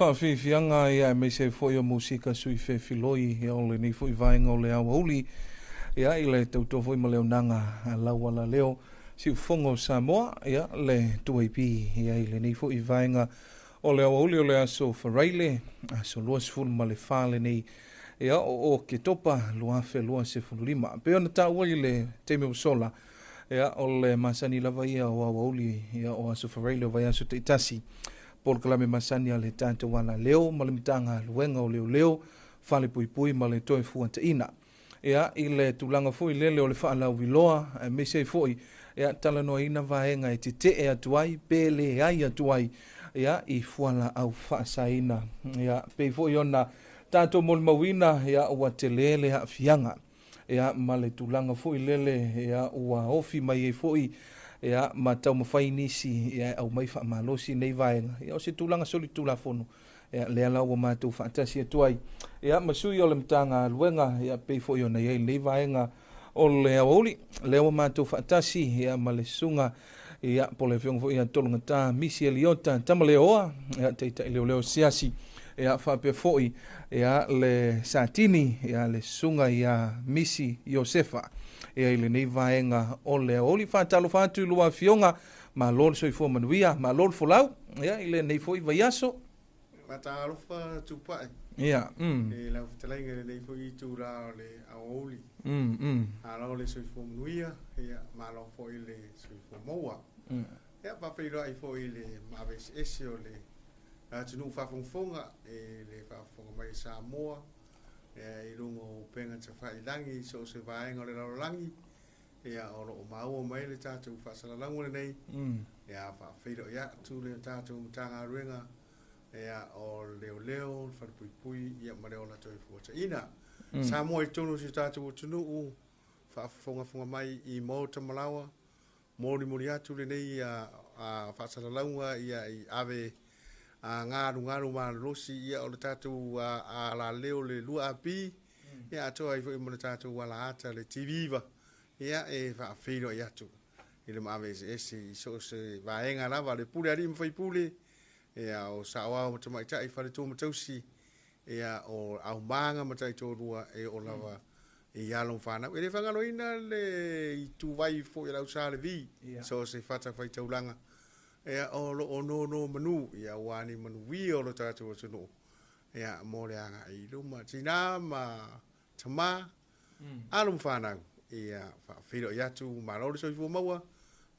Faafiafiaga ia aemaise ai foi o musika sui fefiloi ia o lenei foi vaega o le aoauli ia i le tautua foi ma le auaunaga a lau alaleo siufofoga o Samoa ia le 2AP ia i lenei foi vaega o le aoauli o le aso Faraile aso 24 lenei ia o Oketopa 2025. Pei ona taua i le taimi ua sola ia o le masani lava ia o aoauli ia o aso Faraile o vaiaso taitasi polokalame masani a le tatou alaleo ma le Matagaluega o Leoleo Falepuipui ma le Toefuataiga. Ia i le tulaga foi lele o le faalauiloa aemaise ai foi ia talanoaina vaega e tetee atu ai pe leai atu ai ia i fualaau faasaina. Ia pei foi ona tatou molimauina ia ua tele le aafiaga ia ma le tulaga foi lele ia ua ofi mai ai foi ia ma taumafai nisi ia e aumai faamalosi nei vaega ia o se tulaga solitulafono ia lea la ua matou faatasi atu ai ia ma sui o le Matagaluega ia pei foi ona i ai lenei vaega o le aoauli lea ua matou faatasi ia ma le susuga ia po o le afioga foi ia Tologata Misi Eliota Tamaleoa ia taitai leoleo siasi ia faapea foi ia le Satini ia le susuga ia Misi Iosefa ia i lenei vaega o le aoauli. Faatalofa atu i lua afioga, malo le soifua manuia, malo le folau ia i lenei foi vaiaso. Faatalofa Tupai. Ia. E lau fetalaiga i lenei foi itula o le aoauli. Malo le soifua manuia, ia malo foi le soifua maua. Ia faafeiloai foi i le maveseese o le atunuu faafogafoga e le faafogafoga mai i Samoa i luga o upega tafailagi i so o se vaega o le lalolagi ia o lo o maua mai le tatou faasalalauga lenei. Ia faafeiloai atu le tatou Matagaluega ia o Leoleo, le Falepuipui ia ma le Ola Toefuataiga. Samoa i totonu o si o tatou atunuu faafogafoga mai i Maota Malawa, molimoli atu lenei faasalalauga ia i ave galugalu malolosi ia o le tatou alaleo le 2AP ia atoa ai foi ma le tatou alaata le TV9 ia e faafeiloai atu i le maaveeseese i so o se vaega lava le pule alii ma faipule ia o saoao ma tamaitai faletua ma tausi ia o aumaga ma taitoalua e oo lava i alo ma fanau. E le faagaloina le ituvai foi o le au Sa Levi, so o se fatafaitaulaga. Ia o loo nonomanu ia aua ni manuia o lo tatou atunuu ia mo le agai i luma tina ma tama alo ma fanau ia faafeiloai atu malo le soifua maua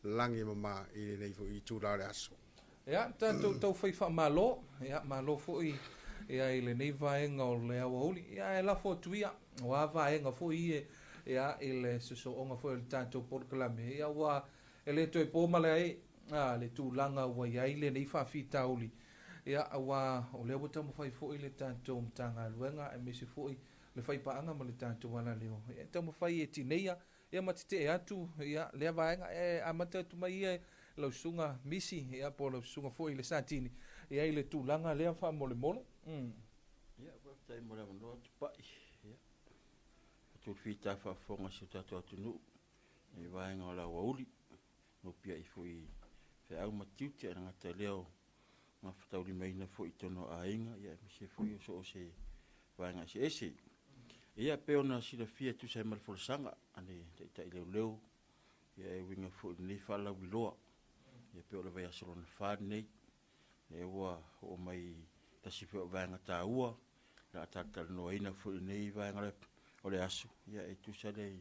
lagi mama i lenei foi itula o le aso. Ia, tatou taufai faamalo, ia, malo foi ia i lenei vaega o le aoauli. Ia, e lafo atu ia, o a vaega foi ia, ia, i le sosooga foi o le tatou polokalame. Ia, ua e le toe po male ai, a, le tulaga ua i ai lenei faafitauli. Ia, aua o lea ua taumafai foi le tatou Matagaluega, aemaise foi le faipaaga ma le tatou alaleo. Ia, taumafai e tineia, ia ma tetee atu, ia, lea vaega, e amata atu mai ia lau susuga Misi, ia, po o lau susuga foi i le Satini, ia, i le tulaga lea faamolemole. Ia, faafetai mo le avanoa Tupai. Ia, atu le fita faafofoga si o tatou atunuu i vaega o le aoauli, no piai foi feau ma tiute ae le gata i lea o gafataulimaina foi i totonu o aiga, ia aemaise foi o so o se vaega eseese. Ia, pei ona silafia e tusa ai ma le folasaga a le Taitai Leoleo, ia e uiga foi i lenei faalauiloa, ia pei o le vaiaso lona 4 lenei, lea ua oo mai tasi foi o vaega taua, le a talatalanoaina foi i lenei vaega o le aso, ia e tusa lea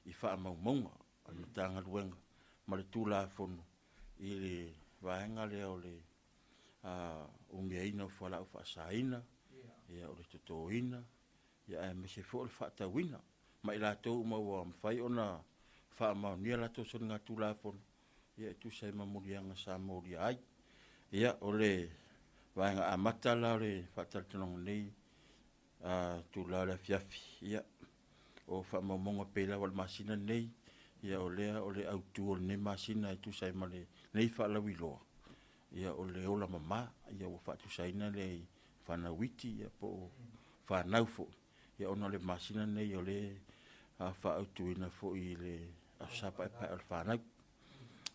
i faamaumauga a le Matagaluega ma le Tulafono i le vaega lea o le umiaina o fualaau faasaina, ia o le totoina, ia aemaise foi o le faatauina. Ma i latou uma ua mafai ona faamaonia latou soligatulafono, ia e tusa ai ma moliaga sa molia ai. Ia, o le vaega amata la o le faatalatalanoaga nei itula o le afiafi, ia, o faamaumauga pei lava o le masina lenei, ia o lea o le autu o lenei masina e tusa ai ma lenei faalauiloa, ia o le ola mama, ia ua faatusaina lea i fanau iti, ia po o fanau foi, ia ona o le masina lenei o le faaautuina foi i le Aso Sa Paepae o le Fanau.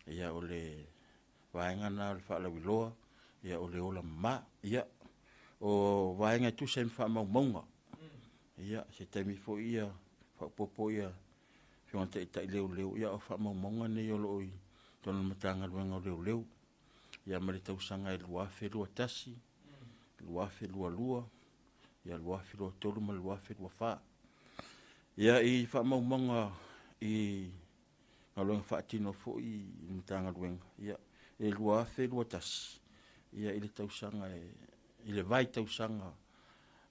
Ia o le vaega lena o le faalauiloa, ia o le ola mama. Ia, o vaega e tusa ai ma faamaumauga, ia se taimi foi ia faaopoopo ia Afioga i le Taitai Leoleo, ia o faamaumauga nei o lo o i totonu o le Matagaluega o Leoleo, ia ma le tausaga e 2021, 2022, ia 2023 ma le 2024. Ia, i faamaumauga i galuega faatino foi i le Matagaluega, ia, e 2021, ia i le tausaga i le vaitausaga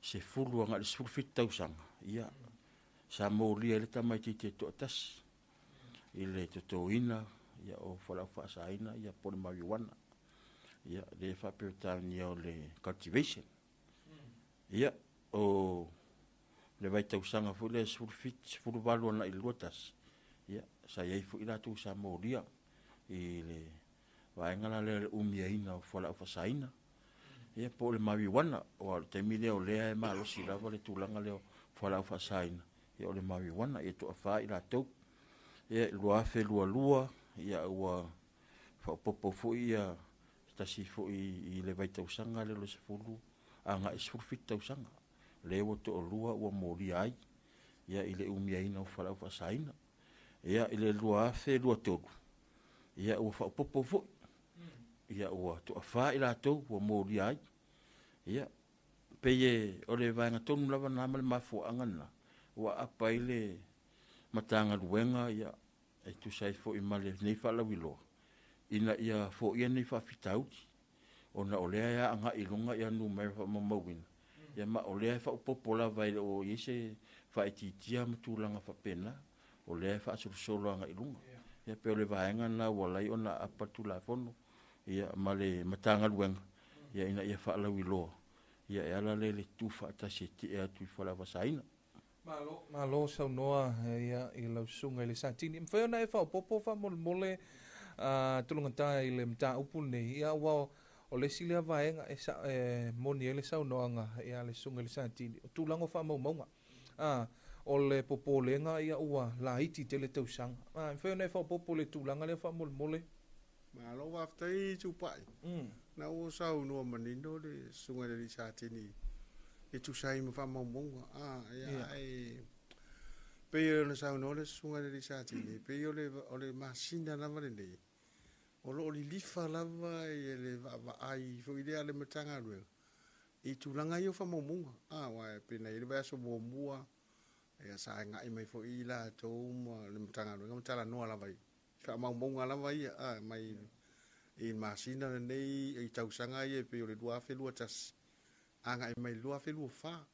10 agai i le 17 tausaga, ia, sa molia ai le tamaitiiti e toatasi i le totoina, ia, o fualaau faasaina, ia po o le marijuana, ia, lea e faa-Peretania o le cultivation. Ia, o le vaitausaga foi lea 17, 18 agai i le 21, ia, sa i ai foi latou sa molia i le vaega la lea o le umiaina o fualaau faasaina, ia po o le marijuana, aua o le taimi lea o lea e malosi lava le tulaga lea o fualaau faasaina, ia o le marijuana, ia toafa i latou. Ia, 2022, ia ua faaopoopo foi ia se tasi foi i le vaitausaga lea o le 10 agai i le 17 tausaga, lea ua toalua ua molia ai, ia, i le umiaina o fualaau faasaina. Ia, i le 2023, ia ua faaopoopo foi, ia ua toafa i latou ua molia ai. Ia, pei o le vaega tonu lava na ma le mafuaaga lena ua aapa ai le Matagaluega, ia, e tusa ai foi ma lenei faalauiloa, ina ia foia nei faafitauli, ona o lea e agai i luga ia numera faamaumauina, ia ma o lea e faaopoopo lava e le o i ai se faaitiitia ma tulaga faapena, o lea e faasolosolo agai i luga. Ia pei o le vaega lena ua ala ai ona aapa le Tulafono, ia, ma le Matagaluega, ia, ina ia faalauiloa, ia, e ala lea i le tutufaatasi e tea atu i fualaau faasaina. Malo, malo saunoa ia i lau susuga i le Satini. E mafai ona e faaopoopo faamolemole tulugata i le mataupu lenei, ia aua o le isi lea vaega e, sa, e moni ai le saunoaga ia le susuga i le Satini, o tulaga o faamaumauga. O le popolega ia ua laiti tele tausaga. E mafai ona e faaopoopo le tulaga lea faamolemole. Malo faafetai Tupai. Na ua saunoa manino le susuga i le alii Satini e tusa ai ma faamaumauga. Ia, e pei ona saunoa le susuga i le alii Satini, pei o le masina lava lenei. O loo lilifa lava ia le vaavaai foi lea a le Matagaluega i tulaga ia o faamaumauga. Aua e pei ona i ai le vaiaso muamua, ia sa agai mai foi i latou ma le Matagaluega ma talanoa lava i faamaumauga lava ia, mai i le masina lenei i tausaga ia e pei o le 2021 agai mai le 2024.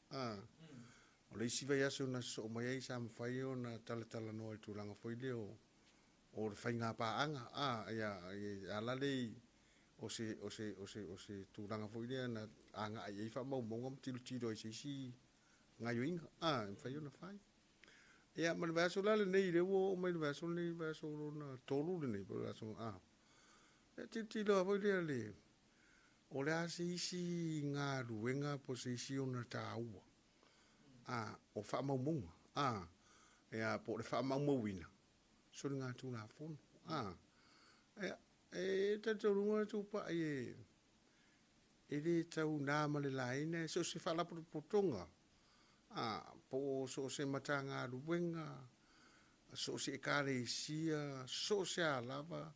O le isi vaiaso na sosoo mai ai sa mafai ona talatalanoa i le tulaga foi lea o le faiga paaga, ia e ala lea o se tulaga foi lea na agai ai faamaumauga ma tilotilo ai i se isi gaoioiga e mafai ona fai. Ia ma le vaiaso la lenei, lea ua oo mai le vaiaso lenei, vaiaso lona 3 lenei, po o le vaiaso, ia tilotilo lava foi lea le, o le a se isi galuega po o se isi ona taua, o faamaumauga, ia po o le faamaumauina, soligatulafono. Ia, e talitonuga Tupai e le tau na ma le laina, e so o se faalapotopotoga, po o so o se Matagaluega, so o se ekalesia, so o se a lava,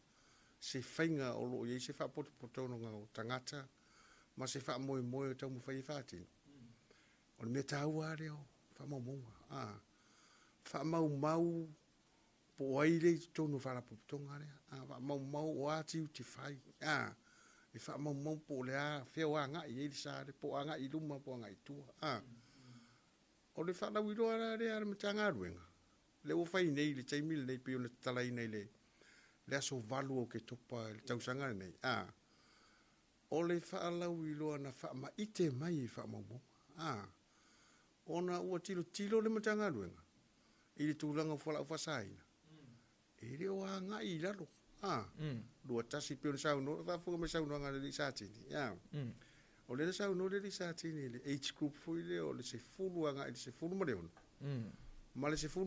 se faiga o loo i ai se faapotopotoga o tagata ma se faamoemoe o taumafai e faatino. O le mea taua lava lea o faamaumauga. Faamaumau po o ai lea e i totonu o le faalapotopotoga lea. Faamaumau o a tiute fai. E faamaumau po o le a, fea o agai i ai le sa lea, po o agai i luma po o agai i tua. O le faalauiloa la lea a le Matagaluega, lea ua fai nei i le taimi lenei pei ona tatalaina i le aso 8 o Oketopa i le tausaga lenei. O le faalauiloa na faamaite mai i faamaumauga. Ona ua tilotilo le Matagaluega i le tulaga o fualaau faasaina, e le o agai i lalo. 21 pei ona saunoa, faafofoga mai saunoaga a le alii Satini. O lea na saunoa le alii Satini i le age group foi lea o le 10 agai i le 16. Ma le 17,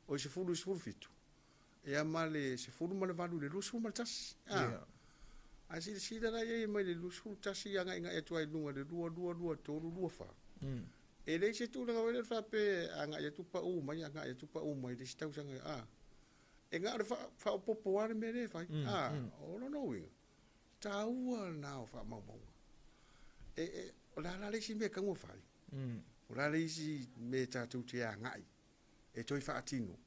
o le 10 i le 17. Ia ma le 18 i le 21. Ae silasila la i ai mai le 21 agai agai atu ai i luga le 2, 2, 2, 3, 2, 4. E leai se tulaga foi lea faapea agai atu pau mai, agai atu pau mai le isi tausaga. E na o le faaopoopo lava le mea lea e fai. O lona uiga, taua lena o faamaumauga. O le a la le isi mea e tatau ona fai? O le a le isi mea tatou te agai e toe faatino?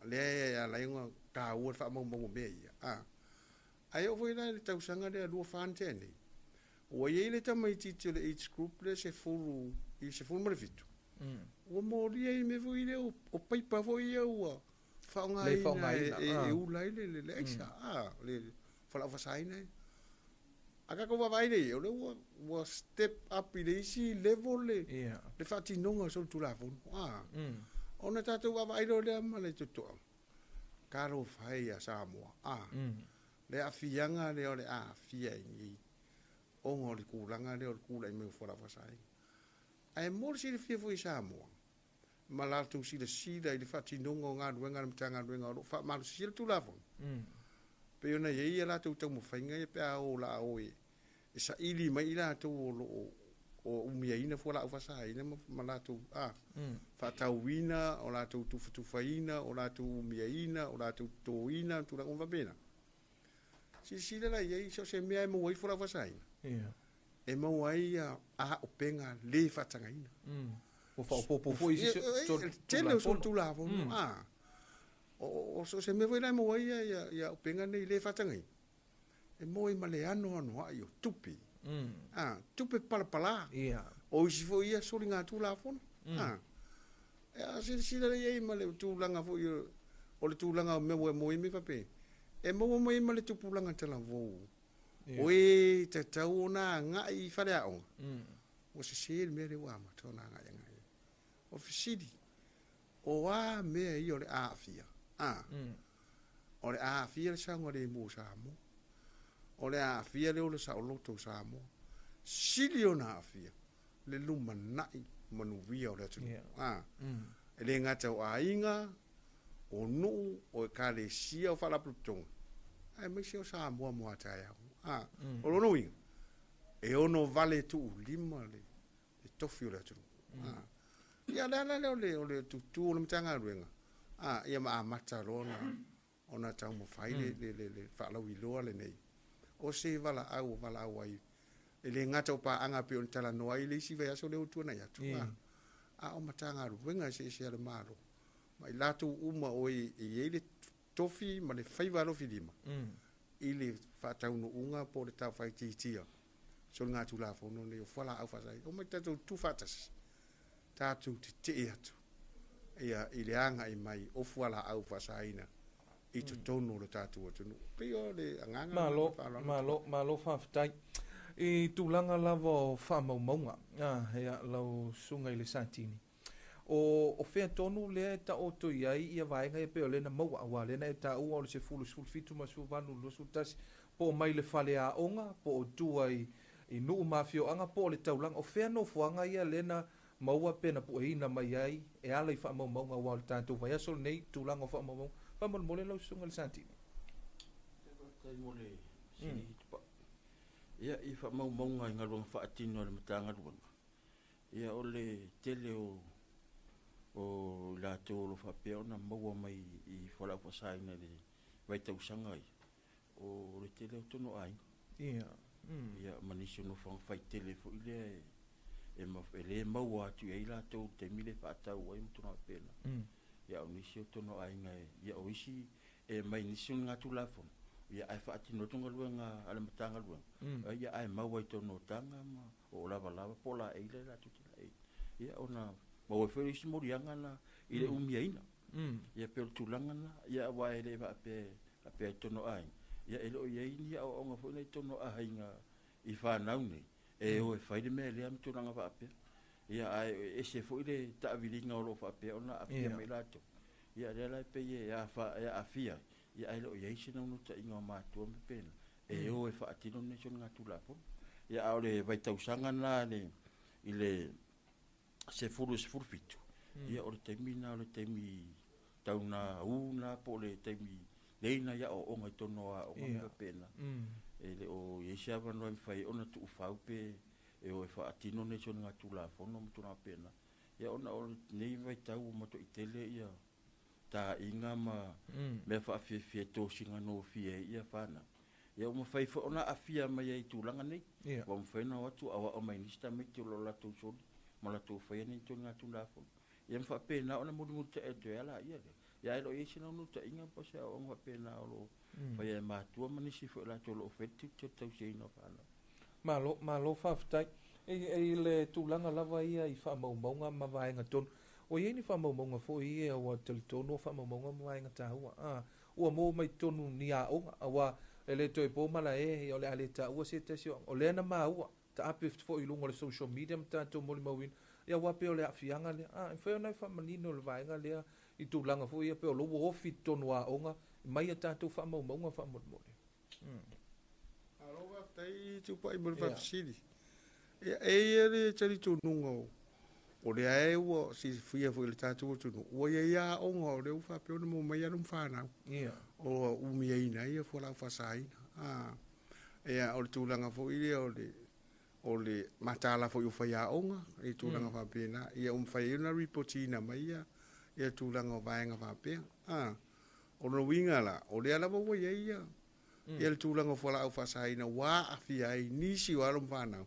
Lea e ala ai ona taua le faamaumauga o mea ia. Ae oo foi la i le tausaga lea 24 na tea nei, ua i ai le tamaitiiti o le age group lea 10 i le 17. Ua molia i mea foi lea o paipa foi ia ua faaaogaina e ula ai le aisa, le fualaau faasaina. A tatou vaavaai lea i ai, o lea ua step up i le isi level le faatinoga o le solitulafono. Ona tatou vaavaai loa lea ma le totoa, talofa e ia Samoa. Le aafiaga lea o le aafia ai nei, ona o le tulaga lea o le tulai mai o fualaau faasaina. Ae mo le silafia foi i Samoa, ma latou silasila i le faatinoga o galuega a le Matagaluega o lo o faamalosisia le Tulafono. Pei ona i ai ia latou taumafaiga ia pe a o la o e saili mai i latou o lo o umiaina fualaau faasaina ma latou faatauina, o latou tufatufaina, o latou umiaina, o latou totoina, tulaga uma faapena. Silasila la i ai so o se mea e maua ai fualaau faasaina. E maua ai aopega le faatagaina. Ua faaopoopo foi isi tele o solitulafono. O so o se mea foi la e maua ai ia aopega nei le faatagaina, e maua ai ma le anoanoai o tupe. Tupe palapala. O isi foi ia soligatulafono. E silasila la i ai ma le tulaga foi o le tulaga o mea ua maua ai mea faapea, e maua mai ai ma le tupulaga talavou. O e tatau ona agai i faleaoga. Ua sese le mea lea ua amata ona agai agai. O le fesili, o a mea ia o le aafia? O le aafia le saogalemu o Samoa. O le aafia le ola saoloto o Samoa. Sili ona aafia le lumanai manuia o le atunuu. E le gata o aiga, o nuu, o ekalesia, o faalapotopotoga, aemaise o Samoa mo a taeao. O lona uiga, e ono vale tuulima le tofi o le atunuu. Ia le ala lea o le tutu o le Matagaluega, ia ma amata loa Ona taumafai le faalauiloa lenei o se valaau o valaau ai e le gata o paaga e pei ona talanoa ai le isi vaiaso lea ua tuanai atu, a o Matagaluega eseese a le Malo ma i latou uma o e i ai le tofi ma le faiva alofilima i le faataunuuga po o le taufaitiitia soligatulafono nei o fualaau faasaina. Omai tatou tuufaatasi, tatou tetee atu ia i le agai mai o fualaau faasaina i totonu o le tatou atunuu. Pei o le agaga. Malo, malo, malo, faafetai. I tulaga lava o faamaumauga, ia, lau susuga i le Satini, o fea tonu lea e taoto i ai ia vaega ia pei o lea na maua, aua lea na e taua o le 10, 17 ma 18, 21, po o mai le faleaoga, po o tua i nuu ma afioaga, po o le taulaga, o fea nofoaga ia lea na maua pe na pueina mai ai e ala i faamaumauga, aua o le tatou vaiaso lenei, tulaga o faamaumauga. Faamolemole lau susuga i le Satini. Faafetai mo le fesili Tupai. Ia, i faamaumauga i galuega faatino a le Matagaluega, ia o le tele o i latou o lo o faapea ona maua mai i fualaau faasaina i le vaitausaga ia, o le tele o tonu o aiga. Ia, ma nisi o nofoaga faitele foi lea e le maua atu i ai latou i le taimi le faatau ai ma tulaga faapena. Ia, o nisi o tonu o aiga, ia o isi e mai nisi o gatulafono, ia ae faatino atu galuega a le Matagaluega, ia ae maua i totonu o taga ma o lavalava po o laei lea latou te laei. Ia ona maua ai foi isi moliaga na i le umiaina. Ia pei o le tulaga na, ia aua e le faapea i totonu o aiga, ia e le o i ai ni aoaoga foi nei i totonu o aiga i fanau nei, e o e fai le mea lea ma tulaga faapea. Ia ae ese foi le taaviliga o lo o faapea ona aafia mai latou. Ia lea la e pei e aafia, ia ae le o i ai se naunautaiga o matua ma pena e o e faatino nei soligatulafono. Ia a o le vaitausaga na i le 10 17, ia o le taimi na, o le taimi tau na u na po o le taimi nei na ia aoaoga i totonu o aoga ma faapena. E le o i ai se avanoa e mafai ai ona tuufau pe e o e faatino nei soligatulafono ma tulaga faapena. Ia ona o lenei vaitau ua matuai tele ia taaiga ma mea faafiafia e tosiga gofie ai ia fanau. Ia ua mafai foi ona aafia mai ai i tulaga nei. Ua mafai ona o atu aoao mai nisi tamaiti o lo o latou soli ma latou faia nei soligatulafono. Ia ma faapena ona mulimulitai atu ai laia lea. Ia ae le o i ai se naunautaiga po o se aoaoga faapena o lo o faia e matua ma nisi foi o latou o lo o faia le tiute o le tausiaina o fanau. Malo, malo, faafetai. E i le tulaga lava ia i faamaumauga ma vaega tonu, o i ai ni faamaumauga foi ia ua talitonu o faamaumauga ma vaega taua, ua maua mai totonu ni aoga, aua e le toe po malae, ia o le a le taua se tasi o lea na maua taape foi i luga o le social media ma tatou molimauina, ia aua pei o le aafiaga lea, e mafai ona e faamanino le vaega lea i tulaga foi ia pei o lo ua ofi i totonu o aoga mai a tatou faamaumauga faamolemole. Malo, faafetai Tupai mo le faafesili. Ia, e i ai le talitonuga o lea e ua silafia foi i le tatou atunuu, ua i ai aoga o lea ua faapea ona maua mai alo ma fanau o umiaina ai fualaau faasaina. Ia, o le tulaga foi lea o le mataala foi o faiaoga i tulaga faapena, ia ua mafai ai ona ripotiina mai ia tulaga o vaega faapea. O lona uiga la, o lea lava ua i ai ia le tulaga o fualaau faasaina ua aafia ai nisi o alo ma fanau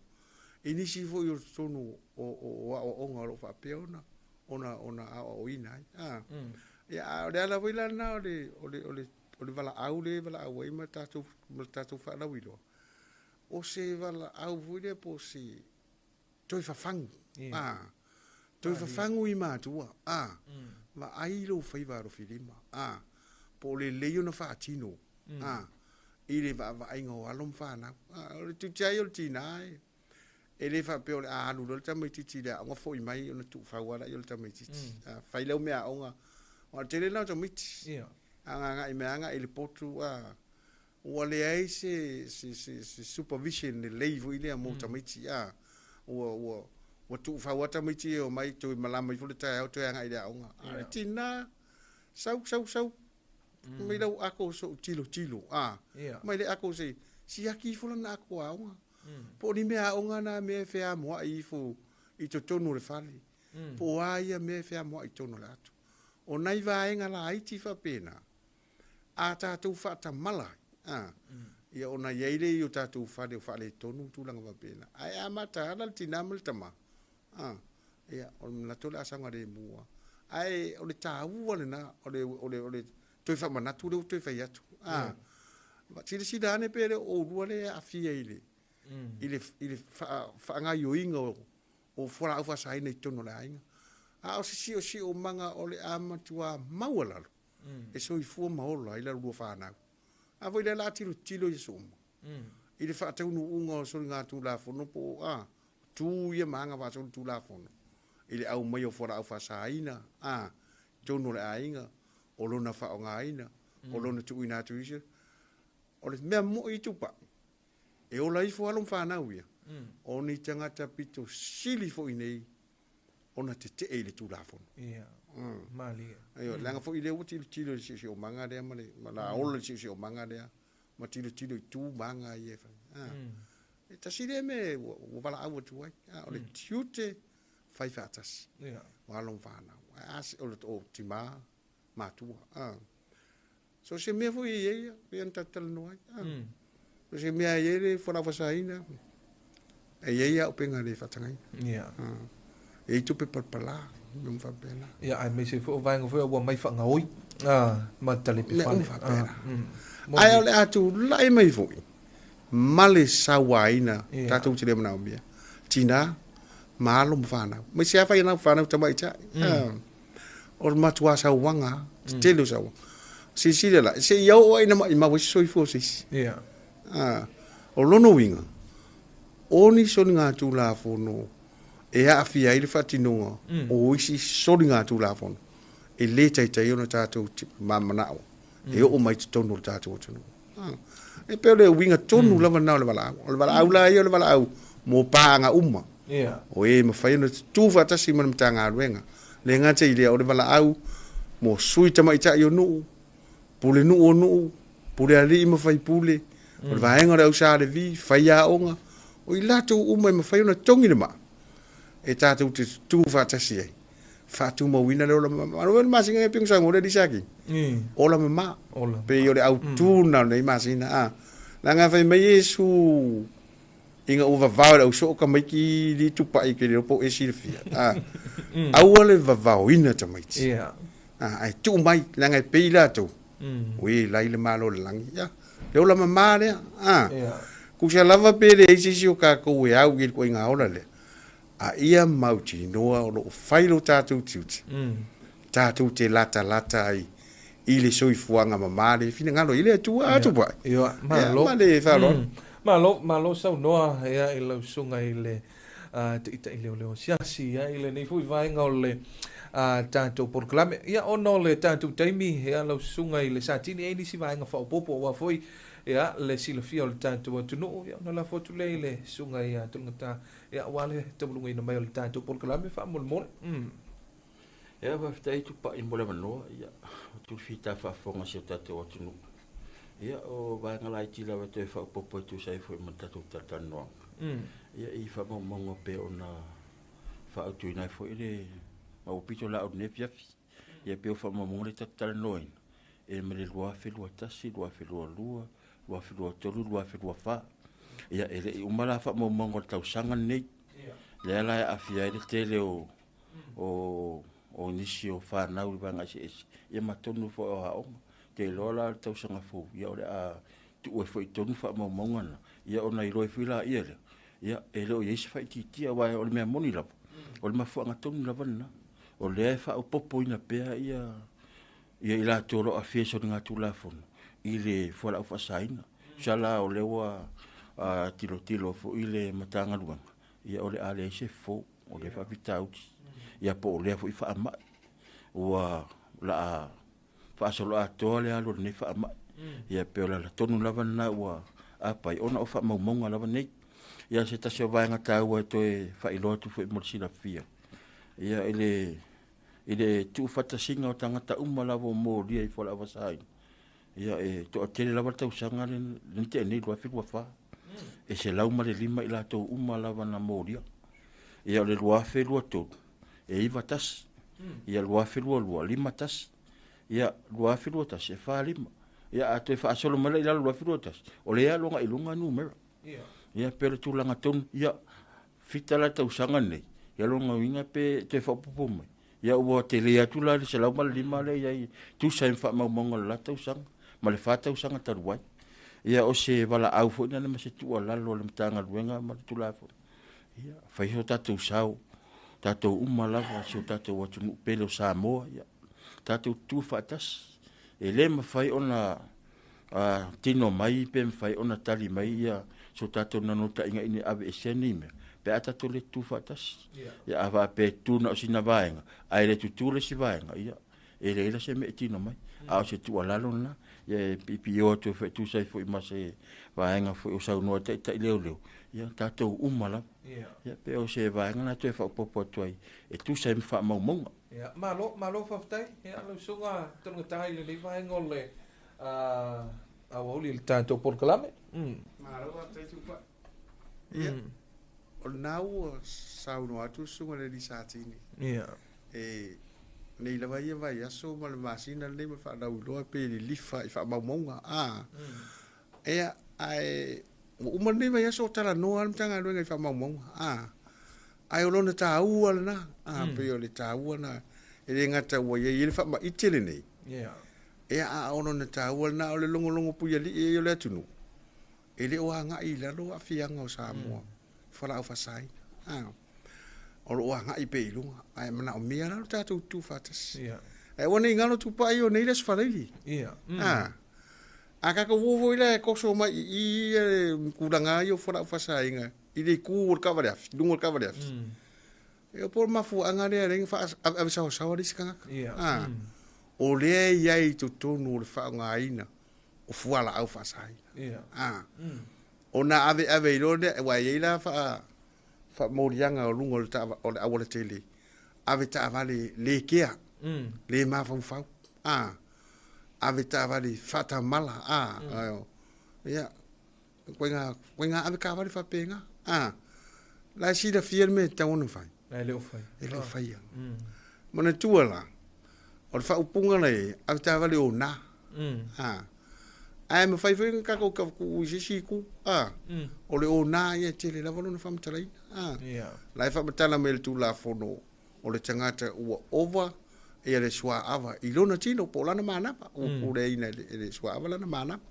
i nisi foi o totonu o aoaoga o lo o faapea ona aoaoina ai. Ia, a o le ala foi la lena o le valaau le valaau ai ma tatou faalauiloa, o se valaau foi lea po o se toe fafagu, toe fafagu i matua, vaai lou faiva alofilima, po o lelei ona faatino i le vaavaaiga o alo ma fanau. O le tiute ai o le tinā e le faapea o le a alu loa le tamaitiiti i le aoga foi mai ona tuufau lava laia o le tamaitiiti. Fai lau mea aoga, o le tele lena o tamaiti agagai mai agai i le potu, ua leai se supervision lelei foi lea mo tamaiti, ua tuufau lava tamaiti e omai toe malama ifo le taeao toe agai i le aoga. A o le tinā, sau sau sau mai lau ako sou tilotilo, mai le ako se siaki ifo lana ako aoga po o ni mea aoga na mea e feamoai ifo i totonu o le fale, po o a ia mea e feamoai i totonu o le atu o nai vaega laiti faapena. A tatou faatamala ai, ia ona i ai lea i o tatou fale o faaletonu ma tulaga faapena. Ae a mataala le tinā ma le tamā, ia, o le manatu o le a saogalemu lava. Ae o le taua lena, o le, o le, o le toe faamanatu lea ua toe fai atu. Silasila ane pe le o oulua lea e aafia i le, i le, i le faagaoioiga o fualaau faasaina i totonu o le aiga. A o se siosiomaga o le a matua maualalo e soifua ma ola ai la lua fanau. A foi lea la a tilotilo i aso uma i le faataunuuga o soligatulafono po o a tu ia ma aga faasolitulafono i le aumaia o fualaau faasaina i totonu o le aiga, o lona faaaogaina, o lona tuuina atu i isi. O le mea moi tupai, e ola ifo alo ma fanau ia, o ni tagata pito sili foi nei ona tetee i le Tulafono. Ia, malie. Ioe, leaga foi lea ua tilotilo i le siosiomaga lea ma le, ma la ola i le siosiomaga lea, ma tilotilo i tu ma aga ia e fai. E tasi lea mea ua valaau atu ai, o le tiute fai faatasi. O alo ma fanau. Ae a se, o tima, matua. So se mea foi e i ai, pei ona tatou talanoa ai. So se mea e i ai le fualaau faasaina, e i ai auupega le faatagaina. E i ai tupe palapala, mea uma faapena. Ia, aemaise foi o vaega foi ua mai faagaoi ma talepe Mea fale. uma faapena. Ae o le a tulai mai foi ma le sauaina tatou te le manaomia. Tina, ma alo ma fanau. Mai se afa i anau fanau tamaitai. O le matua sauaga, tetele o sauaga. Silasila la, se i oo ai na maimau ai se soifua o se isi. O lona uiga, o ni soligatulafono e aafia ai le faatinoga o isi soligatulafono e lē taitai ona tatou mamanao e oo mai totonu o le tatou atunuu. E pei o le uiga tonu lava lena o le valaau. O le valaau la ia o le valaau mo paaga uma. O e mafai ona tutū faatasi ma le Matagaluega. Le gata i lea o le valaau mo sui tamaitai o nuu, pule nuu o nuu, pule alii ma faipule, o le vaega o le au Sa Levi, faiaoga, o i latou uma e mafai ona togi le maa e tatou te tutū faatasi ai. Faatumauina le ola mama. Alo le masina e pingu sango le lisaki. Ola mama. Ola. Pe o le autu na nei masina a. La nga fai mai Yesu inga ua vavao le au soo ka maiki li tupai ke le po e silafia. Aua le vavaoina tamaiti. Ai tuu mai la nga e pei latou. Ui lai le malo le langi. Ia. Le ola mama lea. Kusia lava pe le eisi si o kākou e au i le koinga ola lea. A ia mautinoa o loo fai lo tatou tiute. Tatou te lata lata ai i le soifuaga mamā le finagalo i le Atua atu pai. Ia, Ia, malo. ma le faaaloalo. Malo, malo saunoa ia i lau susuga i le taitai leoleo asiasi ia i lenei foi vaega o le tatou polokalame. Ia ona o le tatou taimi ia lau susuga i le Satini e nisi vaega faaopoopo aua foi ia le silafia o le tatou atunuu ia ona lafo atu lea i le susuga ia Tologata ia aua le taulugaina mai o le tatou polokalame faamolemole. Ia faafetai tupai mo le avanoa, ia o tulifita faafofoga si o tatou atunuu. Ia o vaega laiti lava e toe faaopoopo e tusa ai foi ma le tatou talatalanoaga. Ia i faamaumauga pei ona faautuina ai foi le ma ua pito laau i lenei afiafi. Ia pei o faamaumauga lea tatou talanoaina, e mai le 2021, 2022, 2023, 2024. Ia e le i uma la faamaumauga o le tausaga lenei. Lea la e aafia ai le tele o nisi o fanau i vaega eseese, ia ma tonu foi o aoga. Te iloa la le tausaga fou, ia o le a tuu ai foi i totonu faamaumauga na, ia ona iloa ai foi laia lea, ia e le o i ai se faaitiitia, aua o le mea moni lava, o le mafuaaga tonu lava lena. O lea e faaopoopoina pea ia i latou o lo o aafia i soligatulafono i le fualaau faasaina. Tusa la o lea ua tilotilo foi le Matagaluega, ia o le a leai se fofo, o lea faafitauli, ia po o lea foi faamai, ua la faasoloatoa le alu o lenei faamai. Ia pei o le ala tonu lava lena ua apai ona o faamaumauga lava nei. Ia se tasi o vaega taua e toe faailoa atu foi mo le silafia. Ia i le tuufatasiga o tagata uma lava o molia i fualaau faasaina. Ia e toatele lava le tausaga le tea nei 2024. E 105 i latou uma lava na molia. Ia o le 2023 e 91. Ia 2022 51. Ia 2021 e 45. Ia a toe faasolo mai la i lalo 2021, o lea alu agai i luga numera. Ia pe o le tulaga tonu, ia 7 la tausaga nei, ia lona uiga pe toe faaopoopo mai. Ia ua tele atu la le 105 lea i ai, tusa ai ma faamaumauga o le la tausaga ma le 4 tausaga talu ai. Ia o se valaau foi lena ma se tuualalo a le Matagaluega ma le Tulafono. Ia fai so tatou sao, tatou uma lava si o tatou atunuu pele o Samoa, ia tatou tutu faatasi. E le mafai ona tino mai pe mafai ona tali mai ia so tatou naunautaiga ina ia aveesea nei mea pe a tatou le tutu faatasi. Ia a faapea e tutu na o sina vaega ae le tutu le isi vaega, ia e leai la se mea e tino mai. A o se tuualalo lena, ia e piipio atu e tusa ai foi ma se vaega foi o saunoa taitai leoleo, ia tatou uma lava. Ia pe o se vaega na toe faaopoopo atu ai e tusa ai ma faamaumauga. Ia, malo, malo faafetai. Ia, lau susuga Tologata i lenei vaega o le aoauli i le tatou polokalame. Malo faafetai Tupai. Ia, o lena ua saunoa atu le susuga i le alii Satini. Ia. E nei lava ia vaiaso ma le masina lenei ma le faalauiloa pe lilifa i faamaumauga. Ia, ae ua uma lenei vaiaso o talanoa le Matagaluega i faamaumauga. Ae o lona taua lena. Pei o le taua na e le gata ua iai ai le faamaite lenei. Ia, a o lona taua lena o le logologo puialii ai o le atunuu. E le o agai i lalo aafiaga o Samoa, fualaau faasaina. O loo agai pea i luga, ae manaomia la lo tatou tutu faatasi. Ae aua ne i galo Tupai o nei le Aso Faraile. A tatou o foi la e toso mai i i ia le tulaga ia o fualaau faasaina i le itu o le taavale afi, luga o le taavale afi. E po o le mafuaaga lea e ala ai ona aveave saoasaoa le isi tagata. O lea e i ai i totonu o le faaaogaina o fualaau faasaina. Ona aveave i loa lea, aua e i ai la faamoliaga o luga o le aualatele, ave taavale le kea, le mafaufau, ave taavale faatamala, ia, koiga ave taavale faapena, la e silafia le mea e tatau ona fai. E le o fai. E le o faia. Manatua la, o le faaupuga la e ave taavale o nā. Ae mafai foi ona tatou tafatuu i se isi itu. O le ona ia e tele lava lona faamatalaina. La e faamatala mai e le Tulafono o le tagata ua ova ia le suaava i lona tino po o lana manava. Ua puleaina e le suaava lana manava.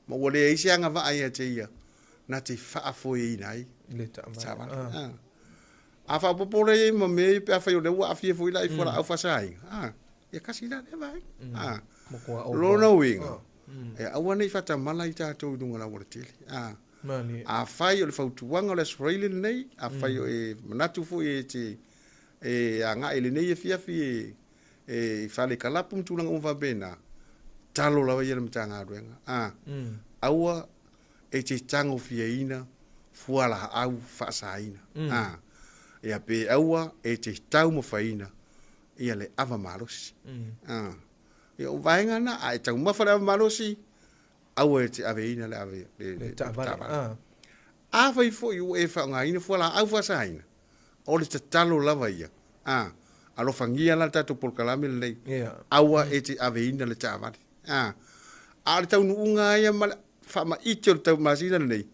Ma ua leai se agavaa ia te ia na te faafoeina ai le taavale. A faaopoopo lea i ai ma mea ia pe afai o lea ua aafia foi la i fualaau faasaina. Ia kasi la lea vaega. Lona uiga, e aua ne i faatamala i tatou i luga o le aualatele. Afai o le fautuaga o le Aso Faraile lenei, afai o e manatu foi e te e agai i lenei afiafi e i fale kalapu ma tulaga uma faapena, talo lava ia le Matagaluega. Aua e te tagofiaina fualaau faasaina. Ia pe aua e te taumafaina ia le ava malosi. Ia o vaega na, a e taumafa le ava malosi, aua e te aveina le ave le taavale. Afai foi ua e faaaogaina fualaau faasaina, o le tatalo lava ia. Alofagia la le tatou polokalame lenei. Aua e te aveina le taavale. A o le taunuuga ia ma le faamaite o le taumasina lenei,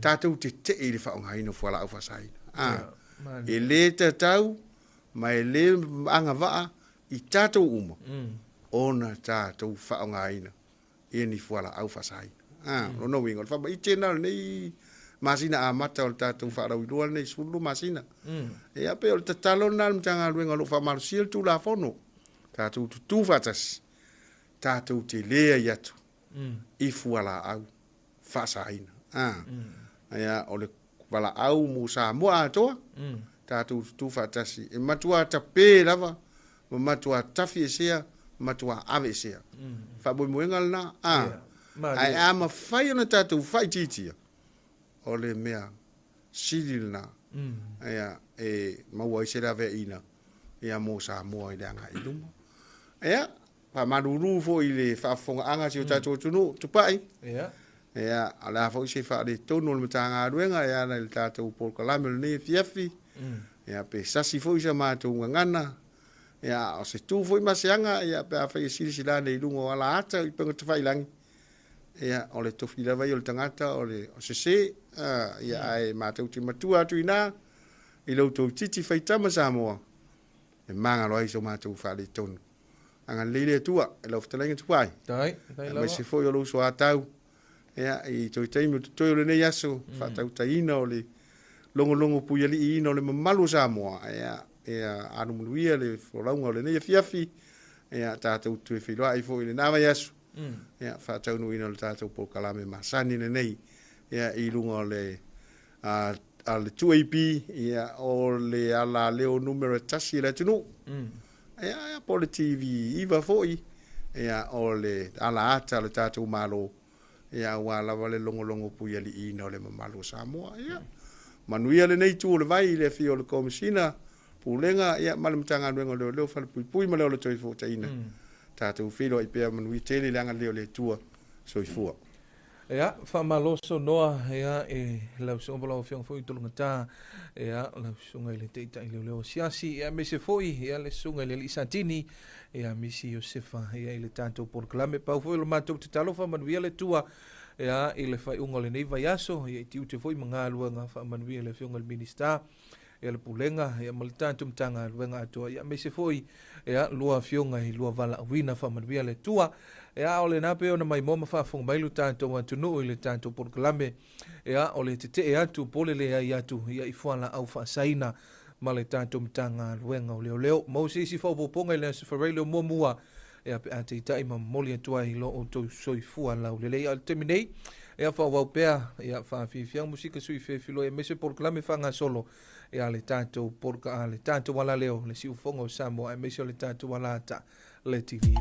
tatou tetee i le faaaogaina o fualaau faasaina. E le tatau ma e le agavaa i tatou uma ona tatou faaaogaina ia ni fualaau faasaina. Lona uiga o le faamaite lena o lenei masina amata o le tatou faalauiloa lenei 12 masina. Ia pe o le tatalo lena a le Matagaluega o lo o faamalosia le Tulafono, tatou tutu faatasi, tatou te leai atu i fualaau faasaina. Ia o le valaau mo Samoa atoa, tatou tutu faatasi, e matua tape lava, ma matua tafi esea, matua ave esea. Faamoemoega lena. Ae a mafai ona tatou faaitiitia, o le mea sili lena. Ia, e maua ai se laveaiina ia mo Samoa i le agai i luma. Ia, faamalulu foi i le faafofogaaga a si o tatou atunuu, Tupai. Ia, o le a foi se faaletonu o le Matagaluega e ala i le tatou polokalame o lenei afiafi. Ia, pe sasi foi sa matou gagana. Ia, o se tu foi ma se aga, ia, pe afai e silasila ane i luga o ala ata i upega tafailagi. Ia, o le tofi lava ia o le tagata o le o sesē, a, ia, ae matou te matua atu i ina i lo outou titi faitama Samoa e magalo ai so matou faaletonu. Agalelei le Atua i lau fetalaiga Tupai, Tai, tai lava. aemaise foi o lou soatau, ia, i toe taimi o totoe o lenei aso, faatautaina o le logologo puialiiina o le mamalu o Samoa, ia, ia alu manuia le folauga o lenei afiafi, ia tatou toe feiloai foi i lena vaiaso, ia faataunuuina o le tatou polokalame masani lenei, ia, i luga o le a, a le 2AP, ia, o le alaleo numera 1 i le atunuu. Ia, ia, po o le TV 9 foi, ia, o le alaata o le tatou Malo, ia, aua lava le logologo puialiiina o le mamalu o Samoa. Ia, manuia lenei itu o le vai i le afio o le Komesina, Pulega, ia, ma le Matagaluega o Leoleo, Falepuipui ma le Ola Toifuataina. Tatou feiloai pea manuia tele le agalelei o le Atua. Soifua. Ia, faamalo saunoa ia e lau susuga po o lau Afioga foi i Tologata, ia lau susuga i le Taitai Leoleo Asiasi, ia aemaise foi ia le susuga i le Alii Satini, ia Misi Iosefa ia i le tatou polokalame. Pau foi o le matou tatalo faamanuia le Atua ia i le faaiuga o lenei vaiaso, ia i tiute foi ma galuega faamanuia i le Afioga i le Minisita, ia le Pulega ia ma le tatou Matagaluega atoa, ia aemaise foi ia lua afioga i lua valaauina faamanuia le Atua. Ia o lena pei ona maimoa ma faafofoga mai lo tatou atunuu i le tatou polokalame, ia o le tetee atu po o le leai atu ia i fualaau faasaina ma le tatou Matagaluega o Leoleo. Mo se isi faaopoopoga i le Aso Faraile o muamua, ia pe a teitai ma momoli atu ai lo outou soifua laulelei. A o le taimi nei, ia faaauau pea ia faafiafiaga musika sui fefiloi aemaise polokalame faagasolo ia le tatou polka le tatou alaleo le siufofoga o Samoa aemaise o le tatou alata le TV.